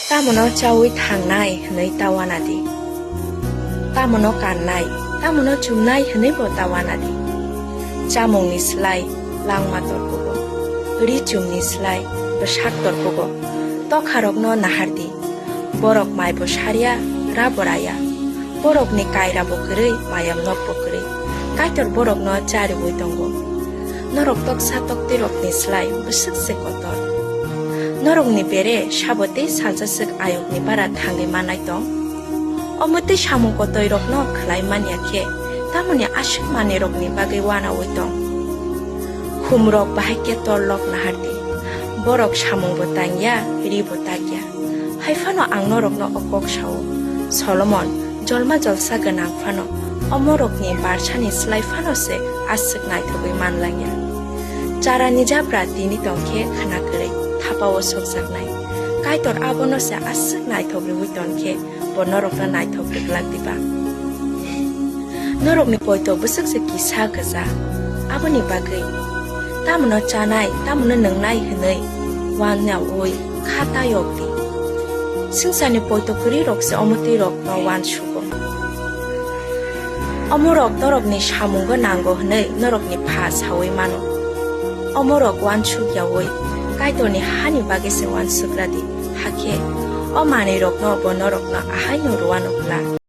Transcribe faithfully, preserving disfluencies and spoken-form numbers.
Tamono chaui thangnai hwnwi ta uana di. Tamono kannai, tamono chumnai hwnwibo ta uana di. Chamungni slai langma torkugo, ri chumni slai bwsak torkugo. Tokharokno nahar di, borok maibo sarya, rabo raya. Borokni kairabo kwrwi, mayam nokbo kwrwi. Kaitor borokno chariui tongo. Norok toksa toktirokni slai bwswk se kotor. Norokni bere sabo tei salsa swk ayukni bara thangwi manai tong? Omo tei samung kotoirokno khlai man ya khe, tamoni aswk manwirokni bagwi uanaui tong? Khumrok bahai khe torlok nahar di, borok samungbo tang ya, ribo tak ya. Hai phano ang norokno o kok sao, Solomon, jolma jolsa gwnang phano, omorokni barsani slai phano se aswk naithogwi man lang ya. Charani japra tini tong khe khna kwrwi, thapao sokjaknai. Kaitor abono se aswk naithok rwui ton khe, bo norokno naithok rwglak diba? Norokni poito bwswk se kisa gwja, aboni bagwi tamono chanai, tamono nwngnai hwnwi uanaui kha tayok di. Swngcharni poito kwrwirok se omo twi rokno uansugo. Omorok norokni samungo nango hwnwi norokni pha saui mano. Omorok uansuk yaui Kaitorni hani bagwi se uansukra di, hakhe o manwirokno bo norokno ahaino rwuano glak.